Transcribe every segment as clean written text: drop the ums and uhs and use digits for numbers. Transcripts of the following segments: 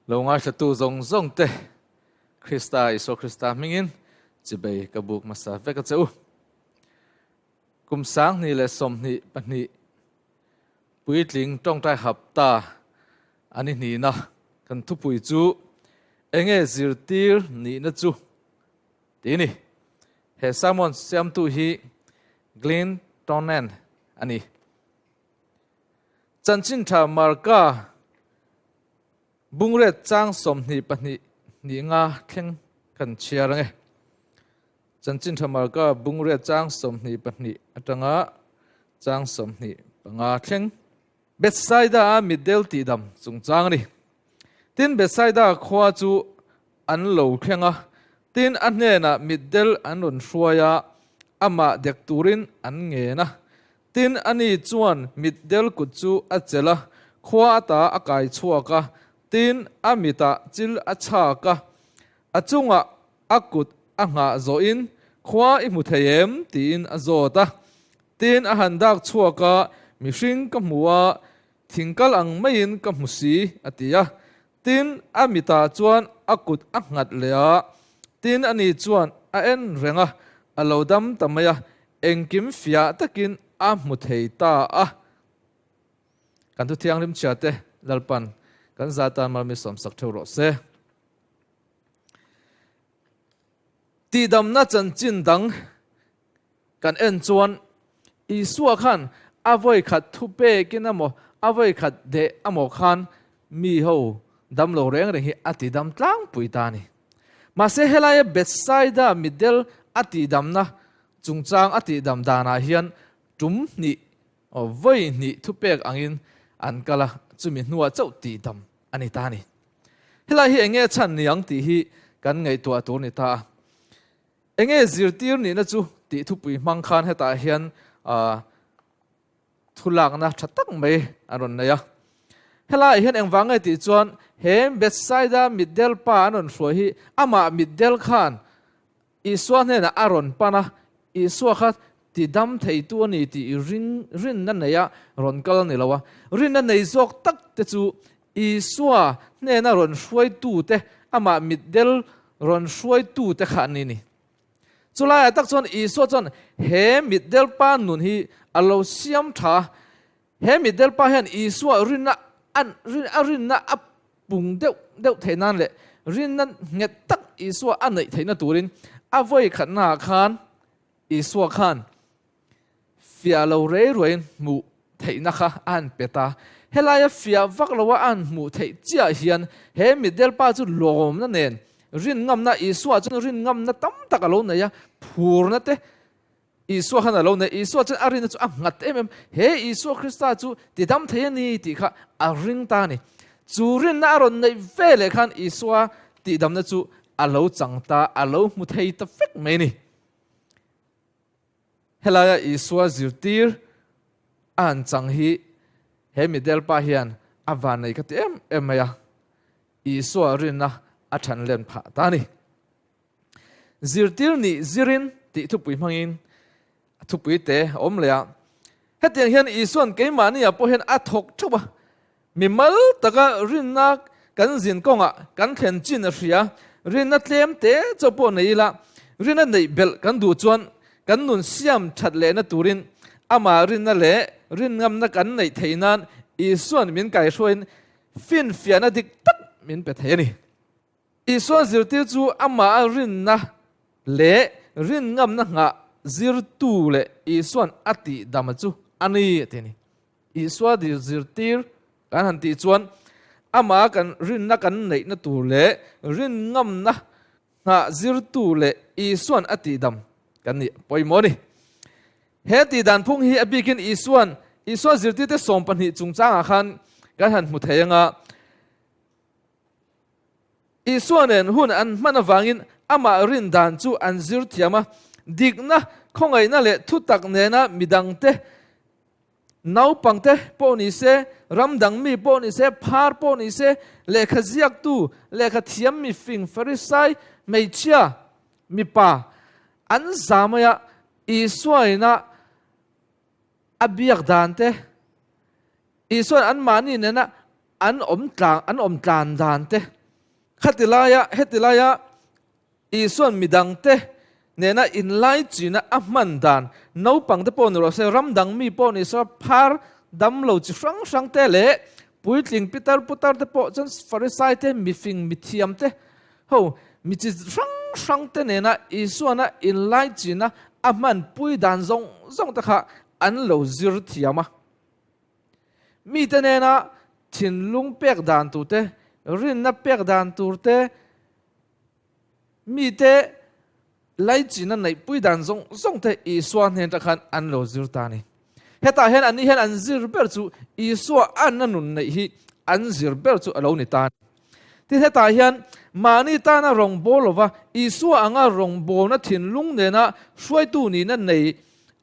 Lo ngaithlatu zawng zawng te Krista Isua Krista hmingin chibei ka buk hmasa vek a che u. Kum 2022 puitling tawngtai hapta an i hnihna kan thupui chu enge zirtir nihna chu tih a ni. He sermon siamtu hi Glyn Tonen a ni. Chanchin tha Marka Bungret chang 22 nih nga thleng kan chhiar ange. Chanchin tha Marka Bungret chang 22 atanga chang 25 thleng. Bethsaida a mitdel tihdam chungchang a ni. Tin, Bethsaida khua chu an lo thleng a, tin a hnenah mitdel an rawn hruai a, amah dek turin an ngen a. Tin, ani chuan mitdel kut chu a chelh a, khua ata a kai chhuak a, tin a mitah chil a chhak a, a chungah a kut a nghah zawhin, Khua i hmu thei em? tiin a zawt a. Tin, a han dak chhuak a, Mihring ka hmu a, thingkal ang maiin ka hmu si, a ti a. Tin, a mitah chuan a kut a nghat leh a, tin ani chuan a en reng a, a lo dam ta mai a, engkim fiah takin a hmu thei ta a. Kan thu thianghlim chhia te Lalpan kan za tan mal mi sawmsak theuh rawh se. Tihdamna chanchin dang kan en chuan Isua khan a vawi khat thu pekin emaw a vawi khat deh emaw khan mi ho dam lo reng reng hi a tidam tlangpui ta a ni. Mahse helaia Bethsaida mitdel a tihdamna chungchang a tihdam danah hian tum hnih vawi hnih thupek angin an kal a, chumi hnuah chauh tihdam a ni ta a ni. Helai hi enge chhan ni ang tih hi kan ngaihtuah tur ni ta a. Enge zirtir nihna chu tih thupui hmang khan hetah hian thulakna tha tak mai an rawn nei a. Helaiah hian engvang nge tih chuan he Bethsaida mitdel pa an rawn hruai hi amah mitdel khan Isua hnenah a rawn pan a, Isua kha ti dam theitu a ni tih ring rinna neia rawn kal a ni lo a. Rinna nei zawk tak te chu Isua hnena rawn hruaitute, amah mitdel rawn hruaitute kha an ni ni. Chulaiah tak chuan Isua chuan he mitdel pa nun hi a lo siam tha a, he mitdel pa hian Isua rinna a rinna a pung deuh deuh theih nan leh rinna nghet tak Isua a neih theihna turin a vawi khatnaah khan Isua khan fiah lo rei ruaiin hmuh theihna kha a han pe ta. Helaia fiah vak loa a han hmuh theih chiah hian he mitdel pa chu lawmna nen rin ngamna, Isua chuan rin ngamna tam tak a lo nei a, phurna te Isua khan a lo nei. Isua chuan a rinna chu a nghat em em. He Isua Krista chu tidam thei a ni tih kha a ring ta a ni. Chu rinna a rawn neih ve leh khan Isua tihdamna chu a lo chang ta, a lo hmu thei ta vek mai a ni. Helaia Isua zirtir a han chang hi he midel pa hian a van nei ka ti em em mai a, Isua rinna a than len phah ta a ni. Zirtir nih zirin tih thupui hmangin a thupui te a awm leh a. Hetiang hian Isua'n keimahniah pawh hian a thawk theuh a, mimal taka rinna kan zin kawngah kan thlen chin a hria, rinna tlem te chauh pawh nei ila, rinna neih belh kan duh chuan kan nun siam that lehna turin amah rinna leh rinngamna kan neih theih nan Isua'n min kaihruaiin finfiahna dik tak min pe thei a ni. Isua zirtir chu amah a rinna leh rinngamna nghah zirtu leh Isua'n a tihdama chu a ni a ti a ni. Isua zirtir kan han tih chuan amah kan rinna kan neihna tur leh rinngamna nghah zirtu leh Isua'n a tihdam kan nih pawimawh a ni. He tihdan phung hi a bikin Isua'n Isua zirtirte 12 chungchangah khan kan han hmu thei anga, Isua nen hun an hman avangin amah rin dan chu an zir thiam a, dikna, khawngaihna leh thutak nena midangte, naupangte pawh ni se, ramdang mi pawh ni se, phar pawh ni se, lehkha ziaktu, lehkha thiam mi fing, Farisai, hmeichhia, mipa, an za mai a, Isua ina a biak dan te, Isua'n anmahni nena an awm tlang an awm tlan dan te. Khati laia, heti laia Isuan midangte nena inlaichina a hman dan, naupangte pawh ni rawh se, ram dang mi pawh ni se, phar dam lo chi hrang hrang te leh puitling pitar putar te pawh chuan Farisai te, mifing mithiam te ho mi chi hrang hrang te nena Isuana inlaichina a hman pui dan zawng zawng te kha an lo zir thiam a. Mite nena thinlung pek dan tur te, rinna pek dan tur te, mite laichin a neihpui dan zawng zawng te Isua hnen ta khan an lo zir ta a ni. Hetah hian anni hian an zir ber chu Isua anna nun neih hi an zir ber chu a lo ni ta a ni. Tin hetah hian mahni tana rawngbâwl lova Isua anga rawngbâwlna thinlung nena hruaitu nihna nei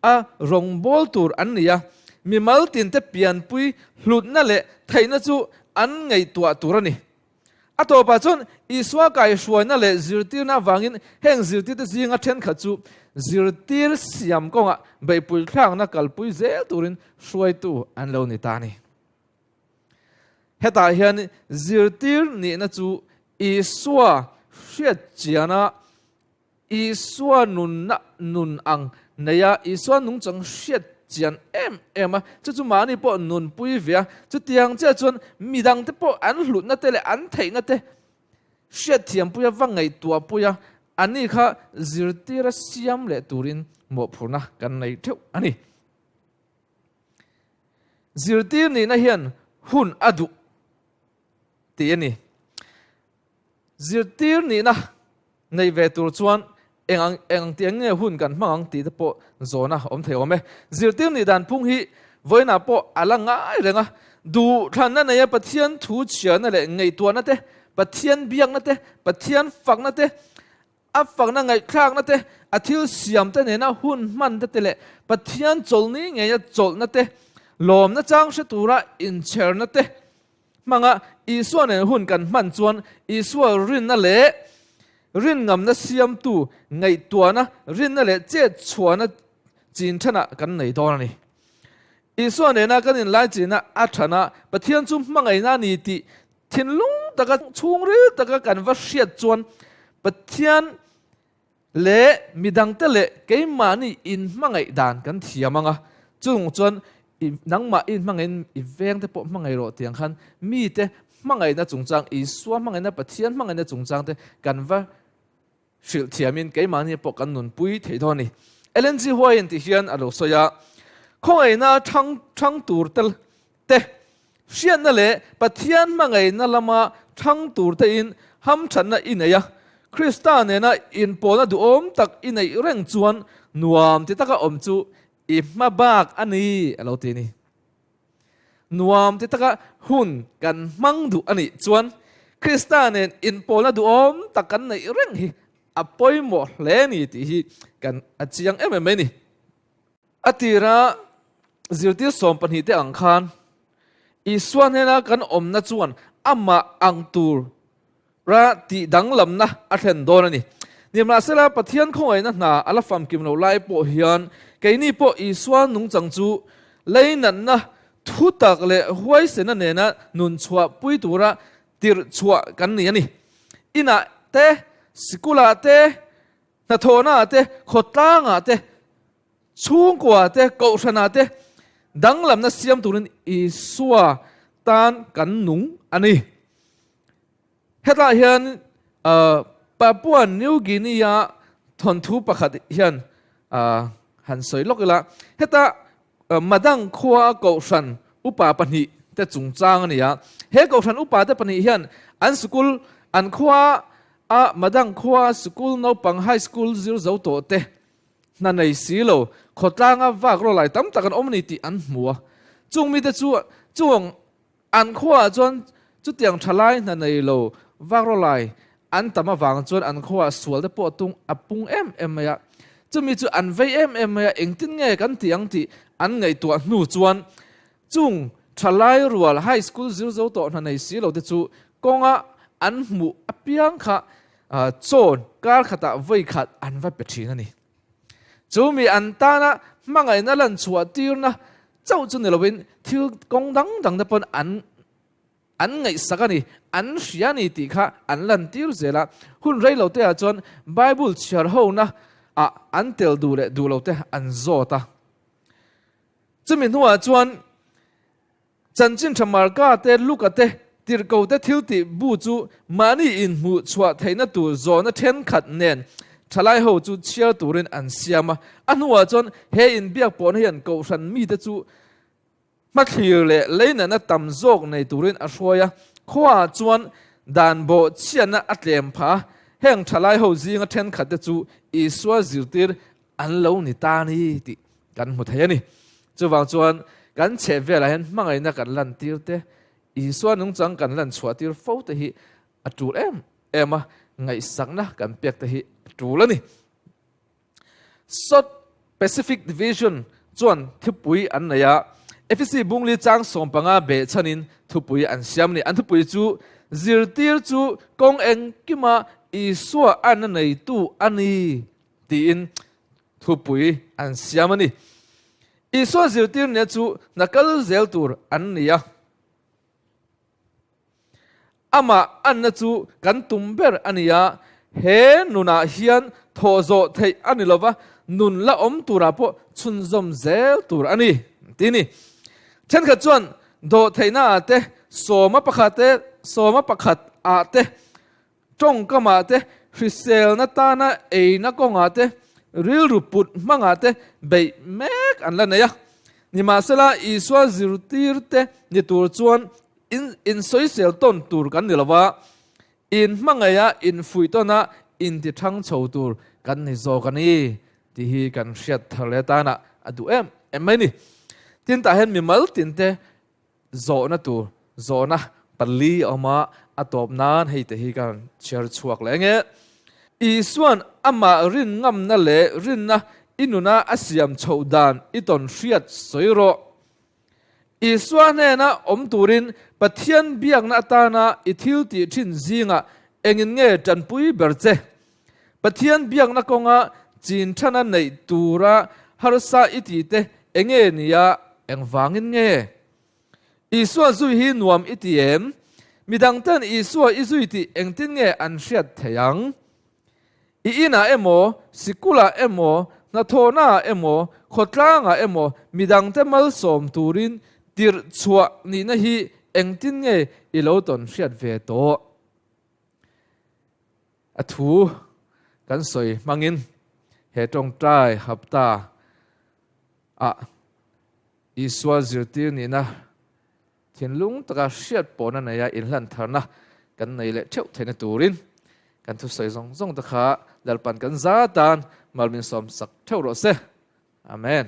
a rawngbâwl tur an ni a, mimal tinte pianpui hlutna leh theihna chu an ngaihtuah tur a ni. A tawpah chuan Isua kaihhruaina leh zirtirna avangin heng zirtirte zinga thenkhat chu zirtir siam kawngah beihpui thlakna kalpui zel turin hruaitu an lo ni ta a ni. Hetah hian zirtir nihna chu Isua hriatchiana Isua nunna nun ang nei a, Isua nungchang hriat chian em em a, chu chu mahni pawh nunpui ve a, chutiang chiah chuan midangte pawh an hlutna te leh an theihna te hriatthiampui a, va ngaihtuahpui a, anni kha zirtira siam leh turin mawhphurhna kan nei theuh a ni. Zirtir nihna hian hun a duh tih a ni. Zirtir nihna nei ve tur chuan eng ang eng ang tih eng nge hun kan hmang ang tih te pawh zawhna awm thei awm e. Zirtir nih dan phung hi vawiinah pawh a la ngai reng a, duhthlanna neia Pathian thu chhiarna leh ngaihtuahna te, Pathian biakna te, Pathian fakna te, a fakna ngaihthlakna te, a thil siam te nena hun hman te te leh Pathian chawlhni ngeia chawlhna te, lawmna chang hre tura inchherna te, Hmanga Isua nen hun kan hman chuan Isua rinna leh rinngamna siamtu ngaihtuahna, rinna leh chet chhuahna chin thanah kan nei dawn a ni. Isua nena kan inlaichina a thana Pathian chu hmangaihna a ni tih thinlung taka chhungril taka kan va hriat chuan Pathian leh midangte leh keimahni inhmangaih dan kan thiam ang a, chung chuan i nangmah i inhmangaihin i vengte pawh hmangaih rawh tiang khan mite hmangaihna chungchang, Isua hmangaihna, Pathian hmangaihna chungchang te kan va hrilh thiamin keimahni pawh kan nunpui thei dawn a ni. Ellen G. White tih hian a lo sawi a, Khawngaihna thang thang tur te te hriatna leh Pathian hmangaihna lama thang turtein hamthatna i nei a, Krista nena inpawlna duhawm tak i neih reng chuan nuam ti taka awm chu i hma bak a ni, a lo ti a ni. Nuam ti taka hun kan hmang duh a nih chuan Krista nen inpawlna duhawm tak kan neih reng hi a pawimawh hle a ni tih hi kan a chiang em em mai a ni. A tira zirtir 12 te ang khan Isua hnena kan awmna chuan amah ang tur ra tih danglamna a thlen dawn a ni. Nimahsela, Pathian khawngaihna hna a la famkim lo lai pawh hian keini pawh Isua nungchang chu leinatna thu tak leh huaisena nena nun chhuahpui tura tirh chhuah kan ni a ni. Inah te, sikulah te, Hnathawhnaah te, khawtlangah te, chhungkuaah te, kohhranah te danglamna siam turin Isua tan kan nung a ni. Hetah hian Papua New Guinea-a thawnthu pakhat hian han sawi lawk ila, heta Madang khua kohhran upa pahnih te chungchang a ni a. He kohhran upa te pahnih hian an sikul, an khua a Madang khua sikul naupang high school zir zo tawh te hna nei si lo, khawtlanga vak rawlai tam tak an awm a ni tih an hmu a. Chung mite chu chung an khuaah chuan chutiang thalai hna nei lo vak rawlai an tam avang chuan an khuaah sual te pawh tung a pung em em mai a. Chumi chu an vei em em mai a, engtin nge kan tih ang tih an ngaihtuah hnu chuan chung thalai rual high school zir zo tawh hna nei si lo te chu kawnga an hmuh apiang kha chawn kar khatah vawi khat an va pe thin a ni. Chumi an tana hmangaihna lan chhuah tirna chauh chu ni lovin thil kawng dang dang te pawn an an ngaihsak a ni. an hria ni tih kha an lantir zel a. Hun rei lo teah chuan Bible chhiar hona ah an tel duh leh duh lo te an zawt a. Chumi hnuah chuan Chanchin tha Marka te, Luka te, Tirhko te thil tih bu chu mahni inhmuh chhuah theihna tur zawhna thenkhat nen thalai ho chu chhiar turin an siam a. A hnuah chuan he inbiak pawhna hian kohhran mite chu hmathlir leh leinatna tam zawk nei turin a hruai a. Khuaah chuan dan bawh chhiatna a tlem phah a, heng thalai ho zinga thenkhat te chu Isua zirtir an lo ni ta ni tih kan hmu thei a ni. Chuvang chuan kan chheh velah hian hmangaihna kan lantir te, Isua nungchang kan lan chhuah tir fo te hi a tul em em a, ngaihsakna kan pek te hi a tul a ni. South Pacific Division chuan thupui an nei a, Efesi Bungli chang 15 behchhanin thupui an siam a ni. An thupui chu Zirtir chu kawng engkima Isua anna neitu a ni tiin thupui an siam a ni. Isua zirtir nia chu hna kal zel tur an ni a. Amah anna chu kan tum ber a ni a, he nunah hian thawh zawh theih a ni lova, nun la awm turah pawh chhunzawm zel tur a ni, ti ni. Thenkhat chuan dawhtheihna ah te, sawma pakhat te, sawma pakhat ah te, Tawngkamah te, hriselna tana eina kawngah te, rilru put hmangah te beih mek an la nei a. Nimahsela, Isua zirtirte ni tur chuan in insawisel tawn tur kan ni lo va, inhmangaiha infuih tawna intithang chho tur kan ni zawk a ni tih hi kan hriat thar leh atana a duh em em mai ni. Tin, tah hian mimal tinte Zawhna tur zawhna pali a awm a, a tawp nan hei te hi ka rawn chhiar chhuak leh nge. Isua'n amah rin ngamna leh rinna i nuna a siam chhoh dan i tawn hriat sawi rawh. Isua hnena awm turin Pathian biakna atana i thil tih thin zingah engin nge tanpui ber che? Pathian biakna kawnga chin thana neih tura harsa i tih te enge nia engvangin nge? Isua zui hi nuam i ti em? Midang ten Isua i zui tih engtin nge an hriat theih ang? I inah emaw, sikulah emaw, hnathawhnaah emaw, khawtlangah emaw midangte malsawm turin tirh chhuah nihna hi engtin nge i lo tawn hriat ve tawh? A thu kan sawi hmangin he tawngtai hapta ah Isua zirtir nihna thinlung taka hriat pawhna neia inhlan tharna kan nei leh theuh theihna turin kan thusawi zawng zawng te kha Lalpan kan za tan malmin sawm sak theuh rawh se. Amen.